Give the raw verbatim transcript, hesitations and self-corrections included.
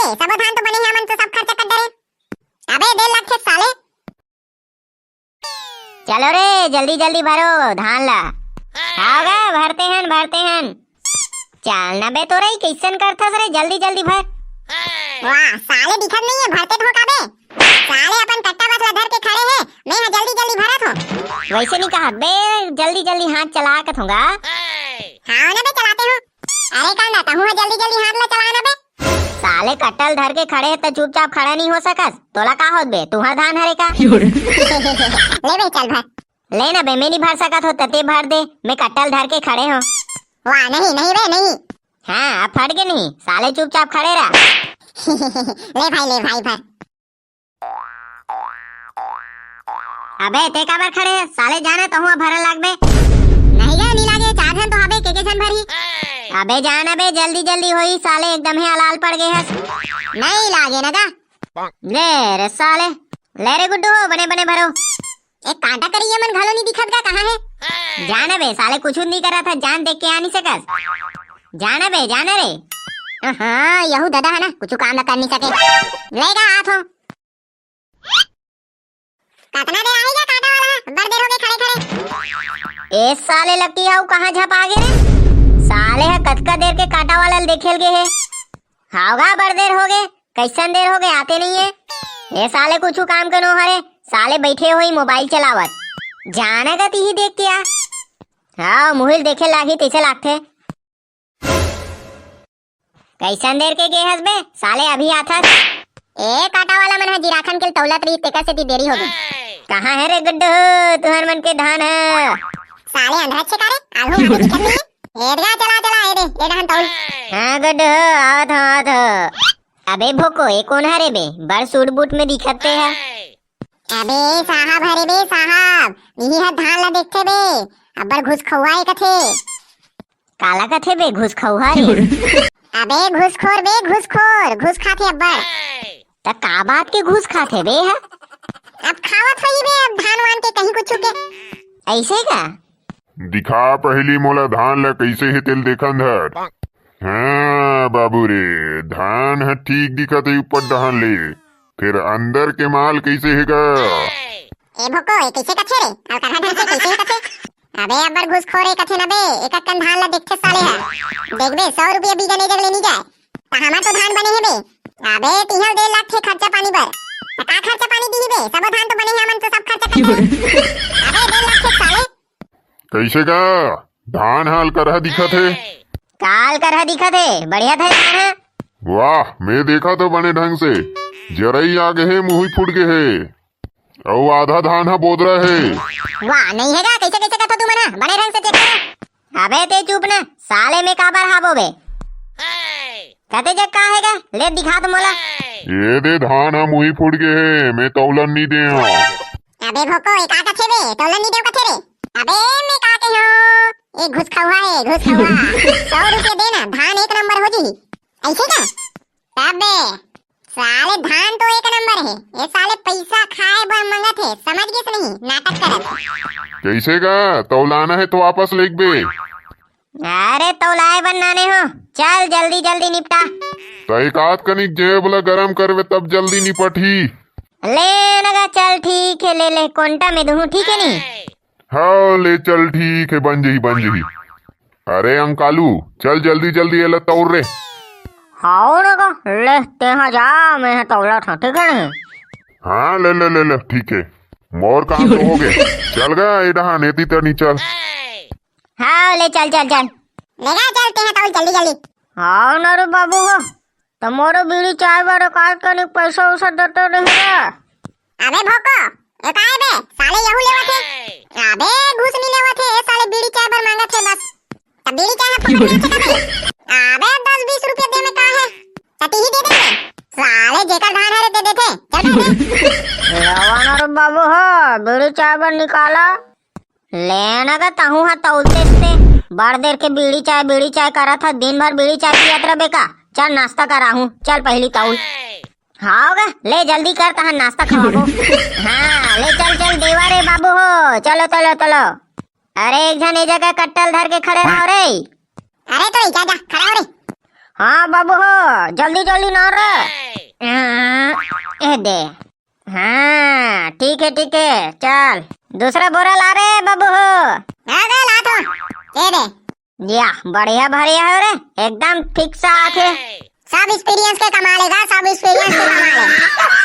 सबो धान तो बने हे, हमन तो सब खर्चा कर डरे। अबे दे लगथे साले। चलो रे, जल्दी जल्दी भरो धान ला। हाव गा, भरते हन, भरते हन। चल ना बे तोरई, कइसन करथस रे, जल्दी जल्दी भर। वाह, साले दिखत नइ हे, भरते धोखा बे। साले अपन कट्टा बस ला धर के खड़े हे, मैं ह जल्दी जल्दी भरत हों। वइसे नइ कहत बे, जल्दी जल्दी हाथ चला के थोंगा। हाव ना बे, चलाते हों। अरे कांदा, तहूँ ह जल्दी जल्दी हाथ ला चला ना बे। साले कट्टा ल धर के खड़े हे त चुपचाप खड़ा नइ हो सकस? तोला का होत बे, तुंहर धान हरे का? ले बे, चल भर। ले ना बे, मैं नइ भर सकत हों, त तें भर दे, मैं कट्टा ल धर के खड़े हों। वाह, नहीं, नहीं बे, नहीं। हाँ, अब फट गे नहीं, साले चुपचाप खड़े रह। ले भाई, ले भाई, भर। अबे, तें काबर खड़े हस? साले जा ना, तहूँ अब भरे लागबे। नहीं गा, नइ लागे, चार झन तो हबे, के के झन भरही? अबे जा ना बे, जल्दी जल्दी होही, साले एकदम ही अलाल पड़ गे हस। नइ लागे ना गा। ले रे साले, ले रे गुड्डू हो, बने बने भरो। ए कांटा करिया मन घलो नइ दिखत गा, कहाँ हे? जा ना बे, साले कुछू नइ करत हे, जा न देख के आ नइ सकस। जा ना बे, जा ना रे। हाँ, यहू ददा हे ना, कुछू काम ला कर नइ सके। ले गा, आत हों। कतना देर आही गा कांटा वाला ह? बड़ देर होगे खड़े खड़े। ए साले लकी, हाव कहाँ झपा गे रे? साले ह कतका देर के कांटा वाला ल देखे ल गे हे। हाव गा, बड़ देर होगे। कइसन देर होगे, आते नइ हे। ए साले कुछू काम के नो हरे। साले बइठे होही मोबाइल चलावत। जा ना गा तिही देख के आ। हाव, मुही ल देखे लागही तइसे लागथे। कइसन देर के गे हस बे? साले अभी आथस। ए, कांटा वाला मन ह जिराखन के तौलत रही, तेकर सेती देरी होगे। कहाँ हे रे गुड्डू, तुंहर मन के धान ह? साले अंधरा छे का रे? आघू आघू दिखत नइ हे। ए दगा, चला, चला, ए दे, ए डहन तौल। हाँ गुड्डू, आवत हों, आवत हों। अबे भोको, ए कोन हरे बे? बड़ सूट बूट में दिखत हे। अबे साहब हरे बे साहब, इही ह धान ला देखथे बे, अब्बड़ घुस खउआ हे कथे। काला कथे बे घुस खउआ रे? अबे घुसखोर बे घुसखोर, घुस खाथे अब्बड़। त का बात के घुस खाथे बे ह? अब खावत होही बे, अब धान वान के कहीं कुछू के। अइसे का? दिखा पहिली मोला धान ला कइसे हे तेल देखन धर। हाँ बाबू रे, धान ह ठीक दिखत हे ऊपर डहन ले, फेर अंदर के माल कइसे हे गा? ए भोको, ए कइसे कथे रे? अउ कहाँ ढंग से कइसे हे कथे? अबे अब्बड़ घुसखोर हे कथे न बे, एक अक्कन धान ला देखथे साले ह। देखबे, सौ रुपया बीघा नइ जग ले नइ जाय। त हमर तो धान बने हे बे। अबे तिहल दे लगथे खर्चा पानी बर। त का खर्चा पानी दिही बे? सबो धान तो बने हे, हमन तो सब खर्चा कर डरे। अबे दे लगथे साले। कइसे गा? धान ह अलकरहा दिखत हे। का अलकरहा दिखत हे? बढ़िया थे धान ह। वाह, मैं देखत हों बने ढंग से। जरई आ गे हे, मुही फूट गे हे। अउ आधा धान ह बोदरा हे। वाह, नइ हे गा, कइसे कइसे कथो तुमन ह? बने ढंग से चेक करो। अबे तें चुप न, साले में काबर हाबो बे? कते जग का हे गा? ले दिखा तो मोला। ए दे धान ह मुही फूट गे हे, मैं तौलन नइ दे हँव। अबे भोको, ए का कथे बे? तौलन नइ देव कथे रे? अबे मैं का कहे हँव? ए घुस खउआ हे, घुस खउआ। सौ रुपया दे ना, धान एक नंबर हो जही। अइसे का? तब बे, साले धान तो एक नंबर हे, ए साले पइसा खाए बर मंगत हे, समझ गेस नहीं, नाटक करत। कइसे गा? तौलाना हे त वापस लेगबे। अरे तौलाए बर नाने हों, चल जल्दी जल्दी निपटा। त एक आध कनिक जेब ला गरम करबे तब जल्दी निपटही। ले न गा, चल ठीक हे, ले ले, कोंटा में दुहूँ, ठीक हे नी? हाँ ले चल ठीक हे, बन जही बन जही। अरे अंकालू, चल जल्दी जल्दी एला तौर रे। हाव न गा, ले तेंहा जा, मैं ह तौलत हँव, ठीक हे नी? हाँ ले ले ले ले, ठीक हे, मोर काम तो होगे। चल गा ए डहन, एती तनी चल। हाँ, ले चल, चल, चल। ले गा, चल, तेंहा तौल जल्दी, जल्दी। हाँ ना रे बाबू हो, त मोरो बीड़ी चाय बर एकाध कनिक पैसा उसा देते नहीं रे। अबे भोको, ए काय बे, साले यहू लेवत हे। अबे घूस नहीं लेवत हे, ए साले बीड़ी चाय बर मांगत हे बस। त बीड़ी चाय ह फोकट में आथे का बे? अबे दस बीस रुपया दे में का हे? त तिही दे दे बे। साले जेकर धान हरे दे देथे। चल बे। लेवा ना रे बाबू हो, बीड़ी चाय बर निकाला। लेना का तहूँ ह तौलतेस ते। बड़ देर के बीड़ी चाय, बीड़ी चाय करत ह, दिन भर बीड़ी चाय पियत रबे का? चल नाश्ता कराहूँ, चल पहिली तौल। हाव गा, ले जल्दी कर, तहन नाश्ता खवाबो। हाँ, ले चल, चल, देवा रे बाबू हो, चलो, चलो, चलो। अरे, एक झन ए जगह कट्टा ल धर के खड़े रहो रे। अरे, तो जा, जा, खड़ा हो रे। हाँ बाबू हो, जल्दी जल्दी ना रे। ए दे। हाँ, ठीक है, ठीक है, चल। दूसरा बोरा ला रे बाबू हो। हाँ दे, ला तो। ए दे। या, बढ़िया भरिया है रे, एकदम ठीक सा आथे। सब एक्सपीरियंस के कमाल है, सब एक्सपीरियंस के कमाल है।